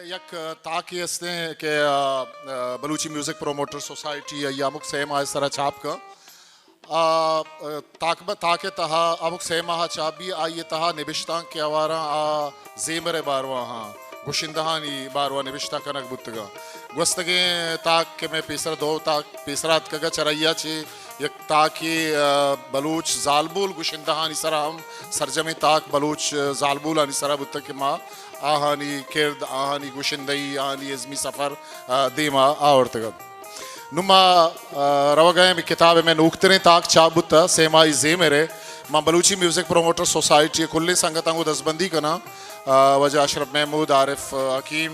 یک تاکے استیں کہ، آ، آ، بلوچی میوزک پروموٹر سوسائٹی ءَ ہمک سہ ماہ ءِ سرا چھاپ کن۔ آ، آ، تاک ب-، تاک ءِ تہا ہمک سہ ماہ ءَ چھاپ بی، آئی ءِ تہا نبشتانک کہ ہواراں آ زیمر ءِ باروا ہاں، گشندہانی باروا نبشتہ کنگ بوتگاں۔ گوستگیں تاک کہ مئے پیسر دو تاک پیسرا اتکگ ءَ، چرآئی ءَ چہ یک تاکے، آ، بلوچ زالبول گشندہانی سرا ہم سرجمیں تاک بلوچ زالبولانی سرا بوتگ کہ ما آہانی کرد، آہانی گشندہی، آہانی ازمی سفر، آ، دیما آورتگ ات۔ نوں ما، آ، روگ ءَ ایں، کتاب ءِ مئے نوکتریں تاک چاپ بوتہ، سہ ماہی زیمر ءِ۔ ما بلوچی میوزک پروموٹر سوسائٹی ءِ کلیں سنگتاں گوں دزبندی کناں، آ، واجہ اشرف محمود، عارف حکیم،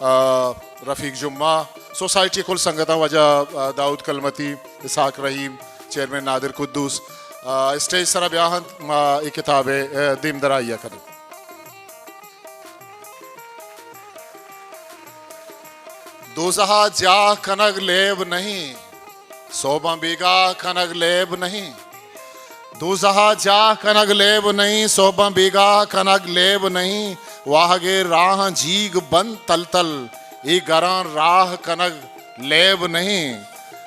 آ، رفیق جمعہ، سوسائٹی ءِ کل سنگتاں، واجہ، آ، داؤد کلمتی، اسحاق رحیم، چیئرمین نادر قدوس، آ، اسٹیج سرا بیا انت، ما اے کتاب ءِ، آ، دیم درائی ءَ کنیں۔ دوزہ ءَ جاہ کنگ لیب نہ ایں، سہباں بیگاہ کنگ لیب نہ ایں۔ دوزہ ءَ جاہ کنگ لیب نہ ایں، سہباں بیگاہ کنگ لیب نہ ایں۔ واہگ ءِ راہاں جیگ بند تل تل، اے گراں راہ کنگ لیب نہ ایں۔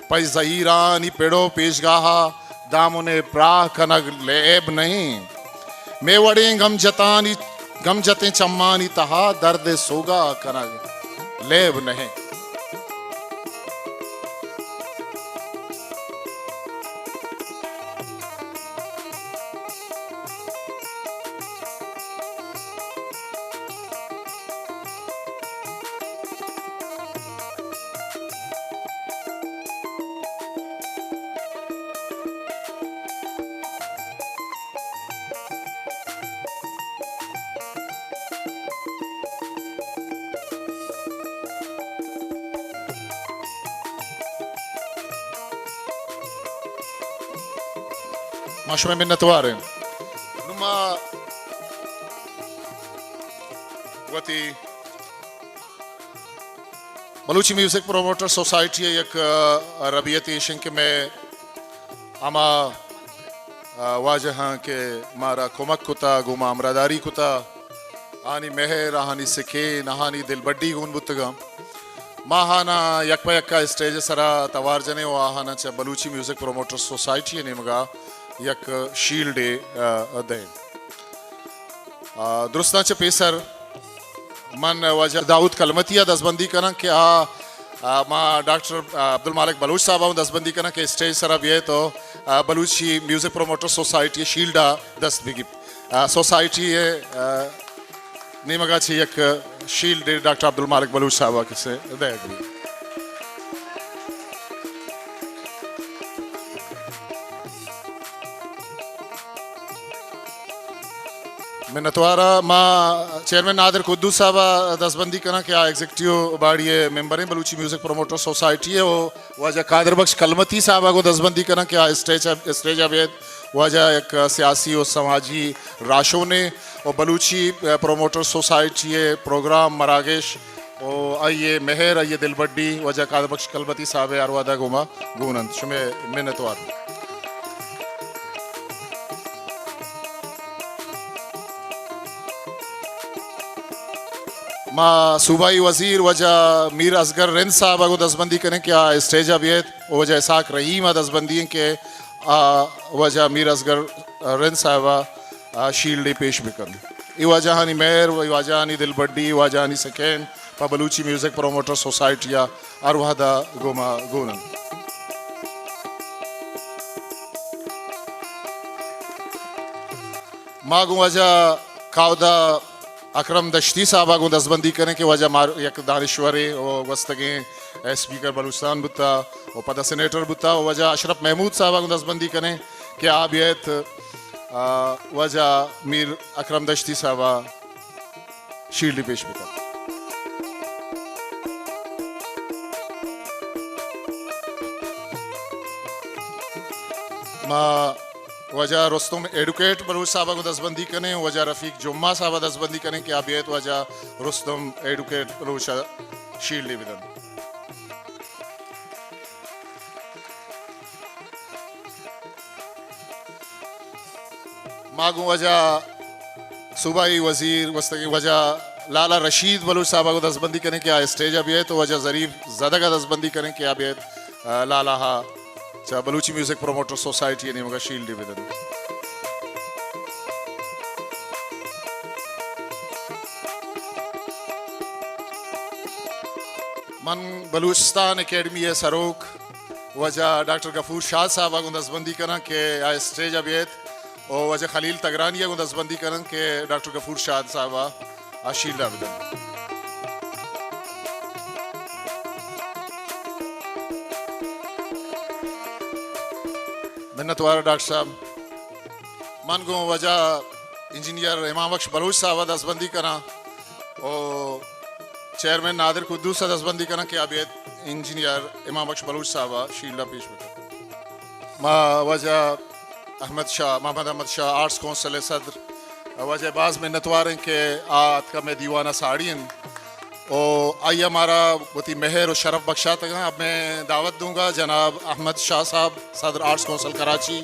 پہ زہیرانی پڑ ءُ پیشگاہ ءَ دامن ءِ پراہ کنگ لیب نہ ایں۔ مئے وڑیں گم جتانی، گم جتیں چمانی تہا درد ءِ سوگاہ کنگ لیب نہ ایں۔ ما شمئے منتوار ایں۔ نوں ما وتی بلوچی میوزک پروموٹر سوسائٹی ءِ یک، آ، ربیتے ایش انت کہ مئے ہما، آ، واجہاں کہ مارا کمک کتا، گوں ما ہمراہداری کتا، آہانی مہر، آہانی سکین، آہانی دلبڈی گون بوتگاں۔ ما آہاناں یک پہ یکا اسٹیج ءِ سرا توار جنیں ءُ آہاناں چہ بلوچی میوزک پروموٹر سوسائٹی ءِ نیمگا یک شیلڈے، آ، دئیں۔ آ، درستاں چہ پیسر من واجہ داؤد کلمتی ءَ دزبندی کناں کہ آ، آ، ما ڈاکٹر عبدالمالک بلوچ صاحب ءَ دزبندی کناں کہ اسٹیج سرا بیئیت ءُ، آ، بلوچی میوزک پروموٹر سوسائٹی ءِ شیلڈ ءَ دست بگیپت۔ آ، سوسائٹی ءِ، آ، نیمگا چہ یک شیلڈے ڈاکٹر عبدالمالک بلوچ صاحب ءَ کسے دئیگ بیت۔ منتوار آں۔ ما چیئرمین نادر قدوس صاحب ءَ دزبندی کناں کہ آ ایگزیکٹیو باڈی ءِ ممبر ایں بلوچی میوزک پروموٹر سوسائٹی ءِ، ءُ واجہ قادر بخش کلمتی صاحب ءَ گوں دزبندی کناں کہ آ اسٹیج ءَ، اسٹیج ءَ بیت۔ واجہ یک سیاسی ءُ سماجی راہشونے ءُ بلوچی پروموٹر سوسائٹی ءِ پروگرام مراگش ءُ آئی ءِ مہر، آئی ءِ دلبڈی واجہ قادر بخش کلمتی صاحب ءِ ہر وہد ءَ گوں ما گون انت۔ شمئے منتوار۔ ما صوبائی وزیر واجہ میر اصغر رند صاحب ءَ گوں دزبندی کنیں کہ آ اسٹیج ءَ بیئیت، ءُ واجہ اسحاق رحیم ءَ دزبندی ایں کہ آ واجہ میر اصغر رند صاحب ءَ، آ، شیلڈے پیش بکن۔ اے واجہانی مہر، اے واجہانی دلبڈی، اے واجہانی سکین پہ بلوچی میوزک پروموٹر سوسائٹی ءَ ہر وہد ءَ گوں ما گون انت۔ ما گوں واجہ کاودا اکرم دشتی صاحب ءَ گوں دزبندی کنیں کہ واجہ مار-، یک دانشورے ءُ گوستگیں اسپیکر بلوچستان بوتا ءُ پدا سینیٹر بوتا، ءُ واجہ اشرف محمود صاحب ءَ گوں دزبندی کنیں کہ آ بیئیت، آ، واجہ میر اکرم دشتی صاحب ءَ شیلڈی پیش بکن۔ ما واجہ رستم ایڈوکیٹ بلوچ صاحب ءَ گوں دزبندی کنیں، واجہ رفیق جمعہ صاحب ءَ دزبندی کنیں کہ آ بیئیت واجہ رستم ایڈوکیٹ بلوچ ءَ شیلڈے بدنت۔ ما گوں واجہ صوبائی وزیر گوستگیں واجہ لالا رشید بلوچ صاحب ءَ گوں دزبندی کنیں کہ آ اسٹیج ءَ بیایت، ءُ واجہ ظریف زدگ ءَ دزبندی کنیں کہ آ بیایت، ءَ، لالا ءَ چہ بلوچی میوزک پروموٹر سوسائٹی ءِ نیمگ ءَ شیلڈے بدنت۔ من بلوچستان اکیڈمی ءِ سروک واجہ ڈاکٹر غفور شاد صاحب ءَ گوں دزبندی کناں کہ آ اسٹیج ءَ بیایت، ءُ واجہ خلیل تگرانی ءَ گوں دزبندی کناں کہ ڈاکٹر غفور شاد صاحب ءَ آ شیلڈ ءَ بدنت۔ منتوار ڈاکٹر صاحب۔ من گوں واجہ انجینئر امام بخش بلوچ صاحب ءَ دزبندی کناں ءُ چیئرمین نادر قدوس ءَ دزبندی کناں کہ آ بیایت انجینئر امام بخش بلوچ صاحب ءَ شیلڈ ءَ پیش بکنت۔ ما واجہ احمد شاہ، محمد احمد شاہ، آرٹس کونسل ءِ صدر، واجہ ءِ باز منتوار ایں کہ آ اتکا مئے دیوان ءَ ساڑی انت ءُ آئی ءَ مارا وتی مہر ءُ شرف بخشاتگ اَنت۔ اب میں دعوت دوں گا جناب احمد شاہ صاحب، صدر آرٹس کونسل کراچی۔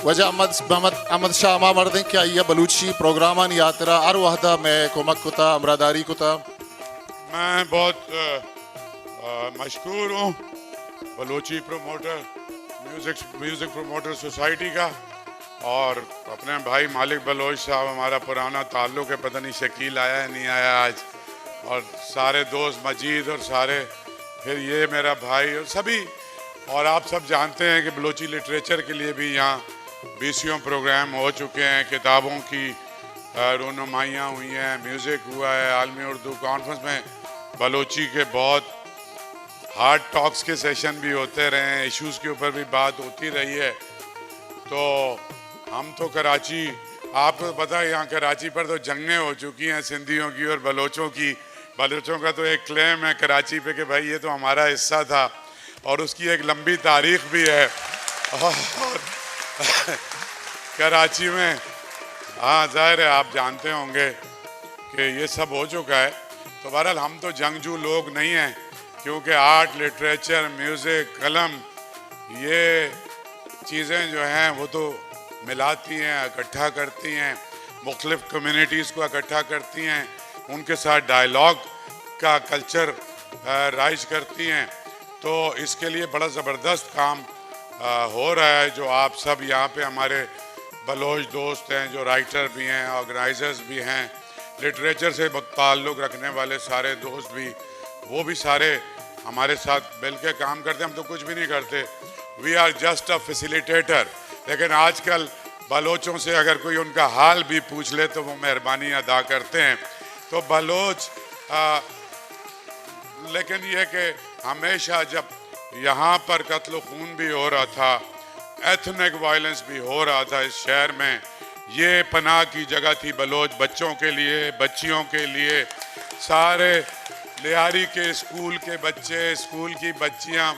واجہ احمد، محمد احمد شاہ ہما مرد ایں کہ آئی ءَ بلوچی پروگرامانی ہاترا ہر وہد ءَ مئے کمک کتا، ہمراہداری کتا۔ میں بہت، آ، آ، مشکور ہوں Balochi promoter, music, music promoter society کا، اور اپنے بھائی مالک بلوچ صاحب، ہمارا پرانا تعلق ہے، پتہ نہیں شکیل آیا ہے، نہیں آیا آج، اور سارے دوست مجید اور سارے، پھر یہ میرا بھائی اور سبھی، اور آپ سب جانتے ہیں کہ بلوچی لٹریچر کے لیے بھی یہاں بیسیوں پروگرام ہو چکے ہیں، کتابوں کی، آ، رونمائیاں ہوئی ہیں، میوزک ہوا ہے، عالمی اردو کانفرنس میں بلوچی کے بہت ہارڈ ٹاکس کے سیشن بھی ہوتے رہے ہیں، ایشوز کے اوپر بھی بات ہوتی رہی ہے۔ تو ہم تو کراچی، آپ کو پتہ ہے، یہاں کراچی پر تو جنگیں ہو چکی ہیں سندھیوں کی اور بلوچوں کی۔ بلوچوں کا تو ایک کلیم ہے کراچی پہ کہ بھائی، یہ تو ہمارا حصہ تھا، اور اس کی ایک لمبی تاریخ بھی ہے۔ اور کراچی میں، ہاں، ظاہر ہے، آپ جانتے ہوں گے کہ یہ سب ہو چکا ہے۔ تو بہرحال، ہم تو جنگجو لوگ نہیں ہیں، کیونکہ آرٹ، لٹریچر، میوزک، قلم، یہ چیزیں جو ہیں، وہ تو ملاتی ہیں، اکٹھا کرتی ہیں، مختلف کمیونٹیز کو اکٹھا کرتی ہیں، ان کے ساتھ ڈائیلاگ کا کلچر، آ، رائج کرتی ہیں۔ تو اس کے لیے بڑا زبردست کام، آ، ہو رہا ہے، جو آپ سب یہاں پہ ہمارے بلوچ دوست ہیں، جو رائٹر بھی ہیں، آرگنائزرز بھی ہیں، لٹریچر سے تعلق رکھنے والے سارے دوست بھی، وہ بھی سارے ہمارے ساتھ مل کے کام کرتے ہیں۔ ہم تو کچھ بھی نہیں کرتے، we are just a facilitator۔ لیکن آج کل بلوچوں سے اگر کوئی ان کا حال بھی پوچھ لے تو وہ مہربانی ادا کرتے ہیں۔ تو بلوچ، آ، لیکن یہ کہ ہمیشہ جب یہاں پر قتل و خون بھی ہو رہا تھا، ایتھنک وائلنس بھی ہو رہا تھا اس شہر میں، یہ پناہ کی جگہ تھی بلوچ بچوں کے لیے، بچیوں کے لیے، سارے لیاری کے اسکول کے بچے، اسکول کی بچیاں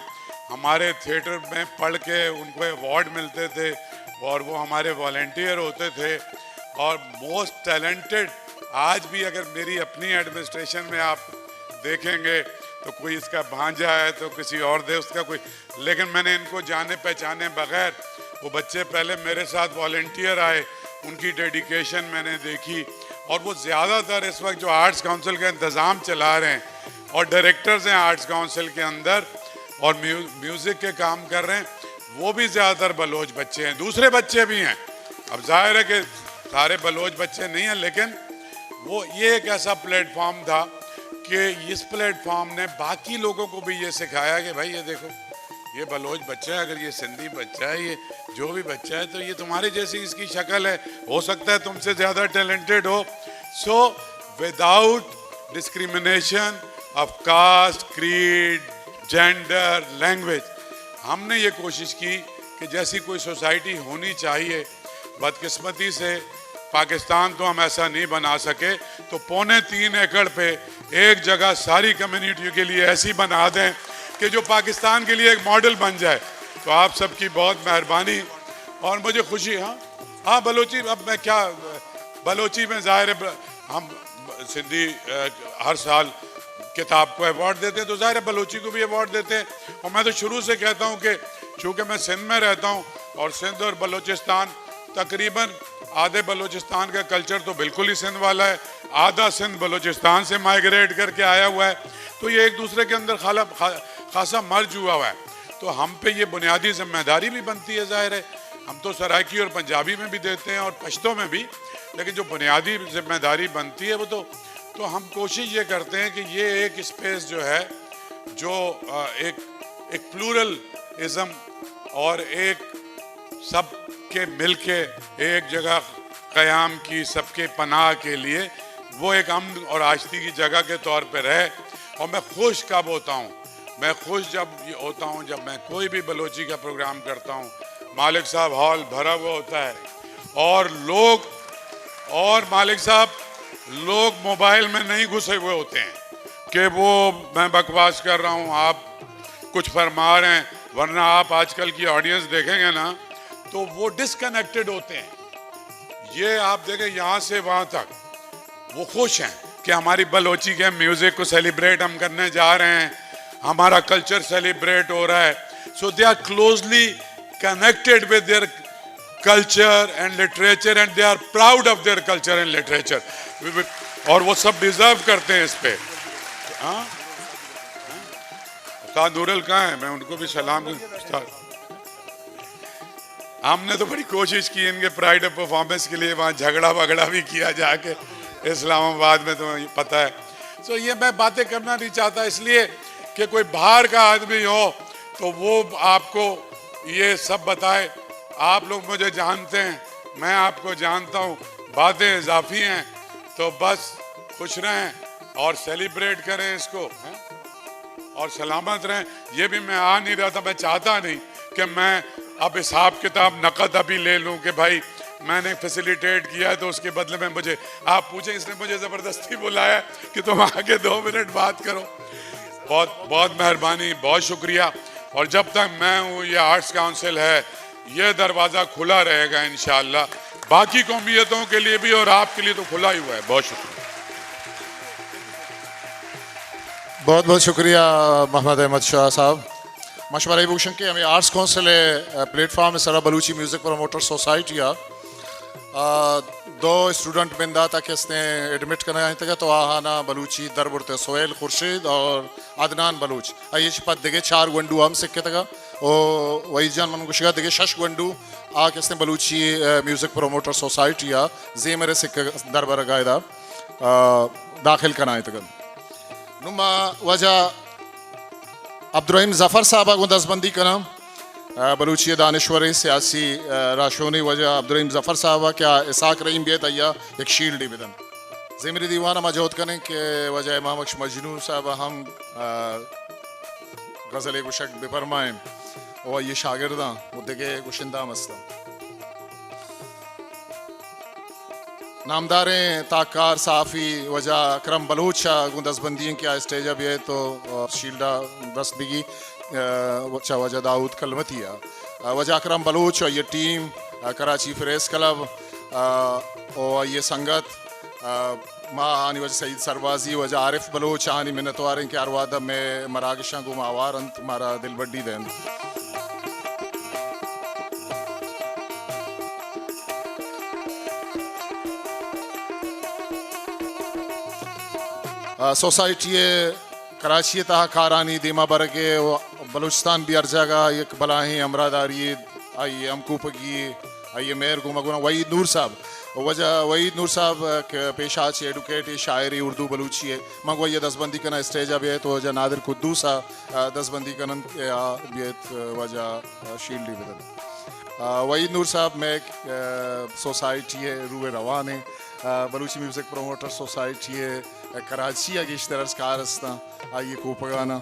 ہمارے تھیٹر میں پڑھ کے ان کو ایوارڈ ملتے تھے اور وہ ہمارے والنٹیئر ہوتے تھے۔ اور موسٹ ٹیلنٹڈ، آج بھی اگر میری اپنی ایڈمنسٹریشن میں آپ دیکھیں گے تو کوئی اس کا بھانجا ہے تو کسی اور دوست کا کوئی، لیکن میں نے ان کو جانے پہچانے بغیر، وہ بچے پہلے میرے ساتھ والنٹیئر آئے، ان کی ڈیڈیکیشن میں نے دیکھی، اور وہ زیادہ تر اس وقت جو آرٹس کونسل کا انتظام چلا رہے ہیں اور ڈائریکٹرز ہیں آرٹس کونسل کے اندر اور میو-، میوزک کے کام کر رہے ہیں، وہ بھی زیادہ تر بلوچ بچے ہیں، دوسرے بچے بھی ہیں۔ اب ظاہر ہے کہ سارے بلوچ بچے نہیں ہیں، لیکن وہ، یہ ایک ایسا پلیٹ فارم تھا کہ اس پلیٹ فارم نے باقی لوگوں کو بھی یہ سکھایا کہ بھائی، یہ دیکھو، یہ بلوچ بچہ ہے، اگر یہ سندھی بچہ ہے، یہ جو بھی بچہ ہے، تو یہ تمہارے جیسی اس کی شکل ہے، ہو سکتا ہے تم سے زیادہ ٹیلنٹڈ ہو۔ So, without discrimination of caste, creed, gender, language, ہم نے یہ کوشش کی کہ جیسی کوئی سوسائٹی ہونی چاہیے، بدقسمتی سے پاکستان تو ہم ایسا نہیں بنا سکے، تو پونے تین ایکڑ پہ ایک جگہ ساری کمیونٹی کے لیے ایسی بنا دیں کہ جو پاکستان کے لیے ایک ماڈل بن جائے۔ تو آپ سب کی بہت مہربانی اور مجھے خوشی، ہاں، ہاں، بلوچی، اب میں کیا، بلوچی میں ظاہر ہے، ہم سندھی، اے، ہر سال کتاب کو ایوارڈ دیتے ہیں، تو ظاہر ہے بلوچی کو بھی ایوارڈ دیتے ہیں۔ اور میں تو شروع سے کہتا ہوں کہ چونکہ میں سندھ میں رہتا ہوں اور سندھ اور بلوچستان تقریباً آدھے بلوچستان کا کلچر تو بالکل ہی سندھ والا ہے، آدھا سندھ بلوچستان سے مائیگریٹ کر کے آیا ہوا ہے، تو یہ ایک دوسرے کے اندر خالا-، خا-، خاصا مرج ہوا ہوا ہے۔ تو ہم پہ یہ بنیادی ذمہ داری بھی بنتی ہے، ظاہر ہے، ہم تو سرائیکی اور پنجابی میں بھی دیتے ہیں اور پشتو میں بھی، لیکن جو بنیادی ذمہ داری بنتی ہے وہ تو، تو ہم کوشش یہ کرتے ہیں کہ یہ ایک اسپیس جو ہے، جو، آ، ایک، ایک پلورل ازم اور ایک سب کے مل کے ایک جگہ قیام کی، سب کے پناہ کے لیے وہ ایک امن اور آشتی کی جگہ کے طور پہ رہے۔ اور میں خوش کب ہوتا ہوں، میں خوش جب یہ ہوتا ہوں جب میں کوئی بھی بلوچی کا پروگرام کرتا ہوں، مالک صاحب، ہال بھرا ہوا ہوتا ہے اور لوگ، اور مالک صاحب، لوگ موبائل میں نہیں گھسے ہوئے ہوتے ہیں کہ وہ میں بکواس کر رہا ہوں، آپ کچھ فرما رہے ہیں، ورنہ آپ آج کل کی آڈینس دیکھیں گے نا تو وہ ڈسکنیکٹڈ ہوتے ہیں۔ یہ آپ دیکھیں، یہاں سے وہاں تک وہ خوش ہیں کہ ہماری بلوچی کے میوزک کو سیلیبریٹ ہم کرنے جا رہے ہیں، ہمارا کلچر سیلیبریٹ ہو رہا ہے۔ So they are closely connected with their culture and literature and they are proud of their culture and literature. اور وہ سب ڈیزرو کرتے ہیں اس پہ۔ ہاں؟ استاد نورل کہاں ہیں؟ میں ان کو بھی سلام، استاد۔ ہم نے تو بڑی کوشش کی ان کے پرائیڈ آف پرفارمنس کے لیے، وہاں جھگڑا وگڑا بھی کیا جا کے اسلام آباد میں، تمہیں پتہ ہے۔ سو یہ میں باتیں کرنا نہیں چاہتا، اس لیے کہ کوئی باہر کا آدمی ہو تو وہ آپ کو یہ سب بتائے۔ آپ لوگ مجھے جانتے ہیں، میں آپ کو جانتا ہوں، باتیں اضافی ہیں، تو بس خوش رہیں اور سیلیبریٹ کریں اس کو، ہیں؟ اور سلامت رہیں۔ یہ بھی میں آ نہیں رہا تھا، میں چاہتا نہیں کہ میں اب حساب کتاب نقد ابھی لے لوں کہ بھائی میں نے فیسیلیٹیٹ کیا ہے تو اس کے بدلے میں مجھے، آپ پوچھیں، اس نے مجھے زبردستی بلایا کہ تم آ کے دو منٹ بات کرو۔ بہت، بہت مہربانی، بہت شکریہ۔ اور جب تک میں ہوں، یہ آرٹس کونسل ہے، یہ دروازہ کھلا رہے گا انشاءاللہ، باقی قومیتوں کے لیے بھی اور آپ کے لیے تو کھلا ہی ہوا ہے۔ بہت شکریہ۔ بہت بہت شکریہ محمد احمد شاہ صاحب۔ ما شمارا اے بگوشن کہ ہمے آرٹس کونسل ءِ، آ، پلیٹ فارم ءِ سرا بلوچی میوزک پروموٹر سوسائٹی ءَ، آ، دو اسٹوڈنٹ بندات ءَ کہ استیں ایڈمٹ کنگ ءَ انتگ تو آہانا بلوچی دربرت ءَ سہیل خورشید اور عدنان بلوچ۔ آئی ءَ چہ پد دگہ چار گونڈو ہم سکتگ ءَ۔ او وحید جان من گوشگ ءَ دگہ شش گونڈو آ کہ استیں بلوچی، آ، میوزک پروموٹر سوسائٹی ءَ زیمر ءِ سکگ دربرگ ءَ ادا، آ، داخل کنائینتگ انت۔ نوں ما واجہ عبدالرحیم ظفر صاحب ءَ گوں دزبندی کناں۔ آ، بلوچی ءِ دانشورے، سیاسی، آ، راہشونے واجہ عبدالرحیم ظفر صاحب ءَ کہ آ اسحاق رحیم بیت آئی ءَ یک شیلڈے بدنت۔ زیمری دیوان ءَ ما جہد کنیں کہ واجہ امام بخش مجنون صاحب ءَ ہم، آ، غزلے گوشگ بہ پرمائیں و آئی ءِ شاگرداں و دگہ گشندہ ہم استاں۔ نامداریں تاککار صحافی واجہ اکرم بلوچ ءَ گوں دزبندی ایں کہ آ اسٹیج ءَ بیئیت و شیلڈ ءَ دست بگی، آ، چہ واجہ داؤد کلمتی ءَ۔ آ، واجہ اکرم بلوچ و آئی ءِ ٹیم، آ، کراچی پریس کلب، آ، و آئی ءِ سنگت، آ، ما آنی واجہ سعید سربازی، واجہ عارف بلوچ آنی منتوار ایں کہ ہر وہد ءَ مئے مراگشاں گوں ما ہوار انت، مارا دلبڈی دینت۔ آ، سوسائٹی ءِ کراچی ءِ تہا کارانی دیما برگ ءِ و بلوچستان بھی ہر جاگہ یک بلاہیں ہمراہداری ءِ، آئی ءِ ہمکوپگی ءِ، آئی ءِ مہر گوں ما گوں وحید نور صاحب، واجہ وحید نور صاحب کہ پیشہ ءَ چہ ایڈوکیٹ ءُ شاعرے اردو بلوچی ءِ، ما گوں آئی ءَ دزبندی کناں اسٹیج ءَ بیایت، واجہ نادر قدوس ءَ دزبندی کننت کہ آ بیایت واجہ شیلڈے بدنت۔ آ، وحید نور صاحب مئے، آ، سوسائٹی ءِ روح روان ایں، آ، بلوچی میوزک پروموٹر سوسائٹی ءِ کراچی ءَ گیشتر از کار استاں آئی ءِ کوپگاناں۔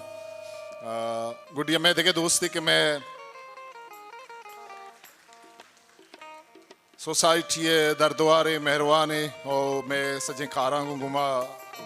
آ، گڈی مئے دگہ دوستے کہ مئے سوسائٹی ءِ دردوارے، مہروانیں و مئے سجیں کاراں گوں گما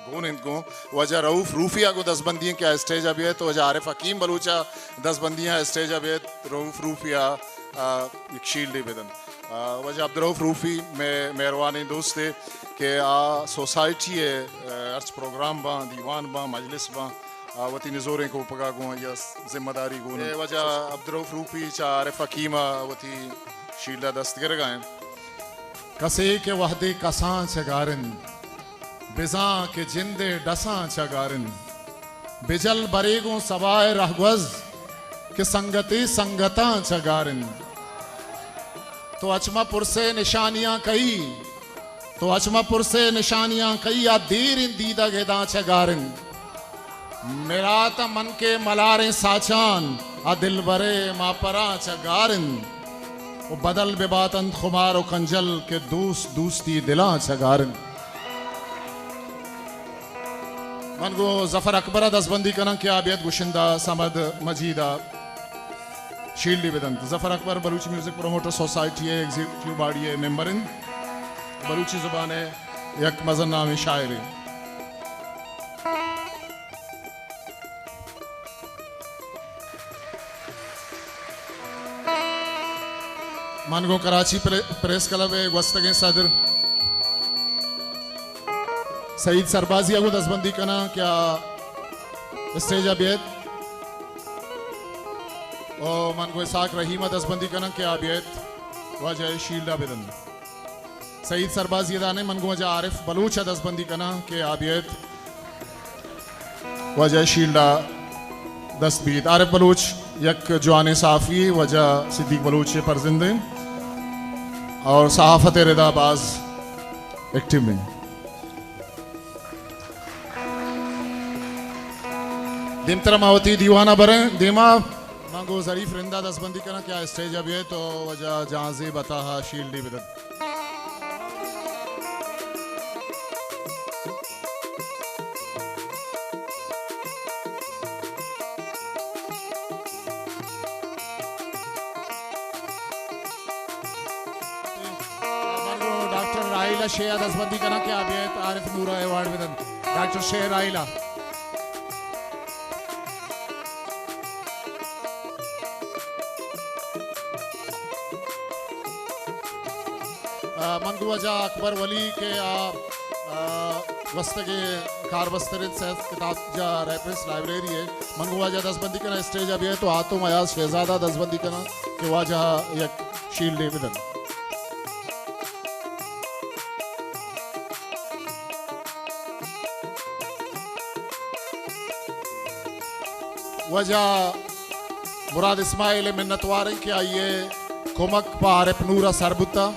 گون انت گوں۔ واجہ رؤف روفی ءَ گوں دزبندی ایں کہ آ اسٹیج ءَ بیایت، واجہ عارف حکیم بلوچ ءَ دزبندی ایں اسٹیج ءَ بیایت، رؤف روفی ءَ، آ، یک شیلڈے بدنت۔ آ، واجہ عبدالرؤف روفی مئے مہروانیں دوستے کہ آ سوسائٹی ءِ، آ، ہرچ پروگرام باں، دیوان باں، مجلس باں، آ، وتی نزوریں کوپگ ءَ گوں آئی ءَ ذمہ داری گون انت۔ اے واجہ عبدالرؤف روفی چہ عارف حکیم ءَ وتی شیلڈ ءَ دست گرگ ءَ انت۔ کسے کہ وہدے کساں چہ گار انت، بزاں کہ جند ءِ ڈساں چہ گار انت۔ بجل برے گوں سبا ءِ رہگوز کہ سنگتے سنگتاں چہ گار انت۔ تو اچ مہ پرسے نشانیاں کئی، تو اچ مہ پرسے نشانیاں کئی، آ دیریں دیدگ اداں چہ گار انت۔ مرات ءَ من کہ ملاریں ساچان، آ دلبرے ماپراں چہ گار انت۔ و بدل بہ باتنت خمار و کنجل کہ دوست دوستی دلاں چہ گار انت۔ من گوں ظفر اکبر ءَ دزبندی کناں کہ آ بیت گشندہ صمد مجید ءَ شیلڈے بدنت۔ ظفر اکبر بلوچی میوزک پروموٹر سوسائٹی ءِ ایگزیکٹیو باڈی ءِ ممبر انت۔ بلوچی زبان ءِ یک مزن نامیں شاعرے۔ من گوں کراچی پرے-، پریس کلب ءِ گوستگیں صدر سعید سربازی ءَ گوں دزبندی کناں کہ آ اسٹیج ءَ بیت۔ و من گوں اسحاق رحیم ءَ دزبندی کناں کہ آ بیت واجہ ءِ شیلڈ ءَ بدنت۔ سعید سربازی ءَ دانے، من گوں واجہ عارف بلوچ ءَ دزبندی کناں کہ آ بیت واجہ ءِ شیلڈ ءَ دست بیت۔ عارف بلوچ یک جوانیں صحافی، واجہ صدیق بلوچ ءِ پرزند انت اور صحافت ءِ ردا باز ایکٹیو انت۔ دیمتر ءَ ما وتی دیوان ءَ بریں دیما۔ من گوں ظریف رند ءَ دزبندی کناں کہ آ اسٹیج ءَ بیت و واجہ جہانزیب عطا ءَ شیلڈے بدنت۔ من گوں ڈاکٹر راحیل ءَ شے ءَ دزبندی کناں کہ آ بیت عارف نور ءَ ایوارڈ بدنت۔ ڈاکٹر شے راحیل ءَ۔ آ، من گوں واجہ اکبر ولی کہ آ، آ، گوستگیں کاربستر انت سیف کتابجاہ ریفرنس لائبریری ءِ۔ من گوں واجہ دزبندی کناں اسٹیج ءَ بیت و حاتم ایاز شہزاد ءَ دزبندی کناں کہ واجہ ءَ یک شیلڈے بدنت۔ واجہ مراد اسماعیل ءِ منتوار ایں کہ آئی ءِ کمک پہ عارف نور ءَ سر بوتا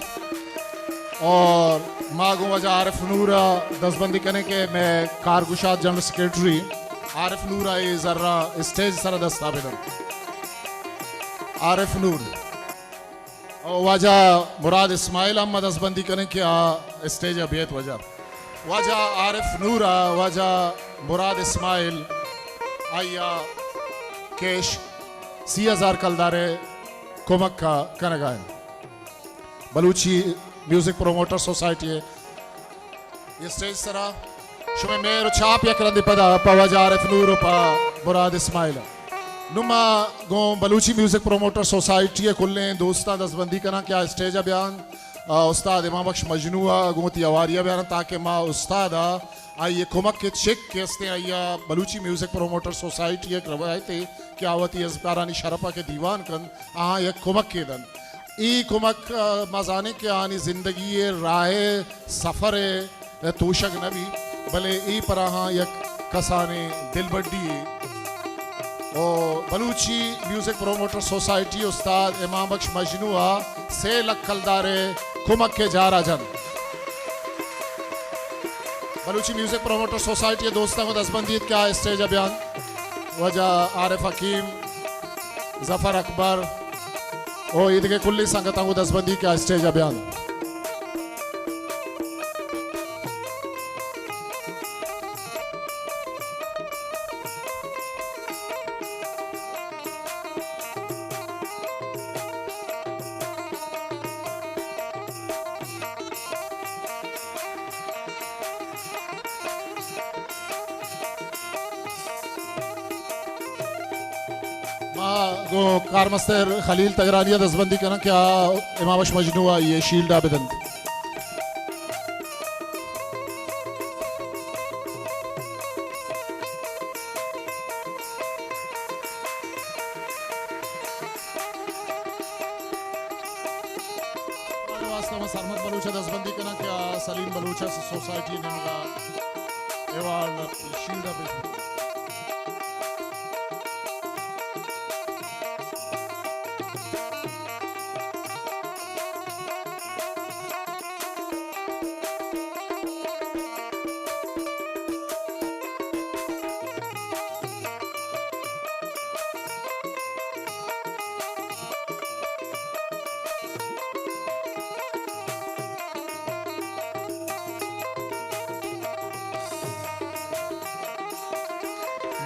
اور ما گوں واجہ عارف نور ءَ دزبندی کنیں کہ مئے کارگشاد جنرل سیکرٹری عارف نور ءَ اے زراں اسٹیج سر ءَ دست ءَ بدنت۔ عارف نور۔ او واجہ مراد اسماعیل ءَ ہم دزبندی کنیں کہ آ اسٹیج ءَ بیت واجہ۔ واجہ عارف نور ءَ واجہ مراد اسماعیل آئی ءَ کیش سی ہزار کلدار ءِ کمک ءَ کنگ ءَ انت۔ بلوچی میوزک پروموٹر سوسائٹی ءِ اسٹیج سرا شمئے مہر و چاپ یک رندے پدا پہ واجہ عارف نور و پہ مراد اسماعیل۔ نوں ما گوں بلوچی میوزک پروموٹر سوسائٹی ءِ کلیں دوستاں دزبندی کناں کہ آ اسٹیج ءَ بیان، آ، استاد امام بخش مجنو ءَ گوں وتی ہواری ءَ بیان تاکہ ما استاد ءَ آئی ءِ کمک ءِ چک کہ استیں آئی ءَ بلوچی میوزک پروموٹر سوسائٹی ءِ یک روایتے کہ آ وتی ازمکارانی شرپ ءَ کہ دیوان کنت آہاں یک کمکے دنت۔ اے کمک، آ، ما زانیں کہ آہانی زندگی ءِ راہ ءِ سفر ءِ توشگ نہ بی، بلے اے پر آہاں یک کسانیں دلبڈی یے۔ او بلوچی میوزک پروموٹر سوسائٹی استاد امام بخش مجنو ءَ سے لکھ کلدار ءِ کمک ءِ جار ءَ جنت۔ بلوچی میوزک پروموٹر سوسائٹی ءِ دوستاں گوں دزبندی ات کہ آ اسٹیج ءَ بیان۔ واجہ عارف حکیم، ظفر اکبر، او ایدگہ کلیں سنگتاں گوں دزبندی کہ آ اسٹیج ءَ بیان۔ ما گوں کارمستر خلیل تگرانی ءَ دزبندی کناں کہ آ امام بخش مجنو ءَ آئی ءِ شیلڈ ءَ بدنت۔ واستہ من سرمد بلوچ ءَ دزبندی کناں کہ آ سلیم بلوچ ءِ سوسائٹی ءِ نیمگ ءَ ایوارڈ، شیلڈ ءَ پیش۔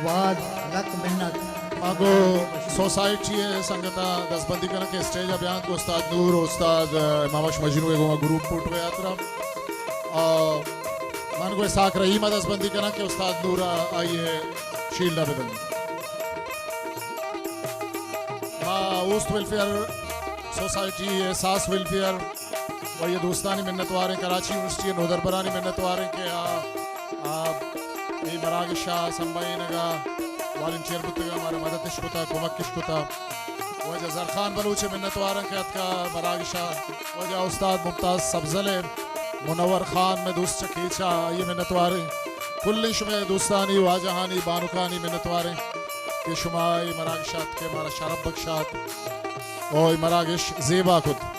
واجہ لک محنت۔ ما گوں سوسائٹی ءِ سنگتاں دزبندی کناں کہ اسٹیج ءَ بیاں گوں استاد نور، استاد، ءَ، امام بخش مجنو ءِ گوما گروپ فوٹو ءِ ہاترا۔ ءَ، من گوں اسحاق رحیم ءَ دزبندی کناں کہ استاد نور ءَ آئی ءِ شیلڈ ءَ بدنت۔ ما اوست ویلفیئر سوسائٹی، احساس ویلفیئر و اے دوستانی منتوار ایں، کراچی یونیورسٹی ءِ نودربرانی منتوار ایں کہ آ، آ، اے مراگش ءَ سمبھینگ ءَ والنٹیئر بوتگ ءَ، مارا مدد اش کتا، کمک اش کتا۔ واجہ زرخان بلوچ ءِ منتوار ایں کہ اتکا مراگش ءَ۔ واجہ استاد ممتاز سبزل ءِ، منور خان مئے دوست چہ کیچ ءَ، آئی ءِ منتوار ایں۔ کلیں شمئے دوستانی، واجہانی، بانکانی منتوار ایں کہ شما اے مراگش ءَ اتک ءَ مارا شرپ بکشات و اے مراگش زیبا کت۔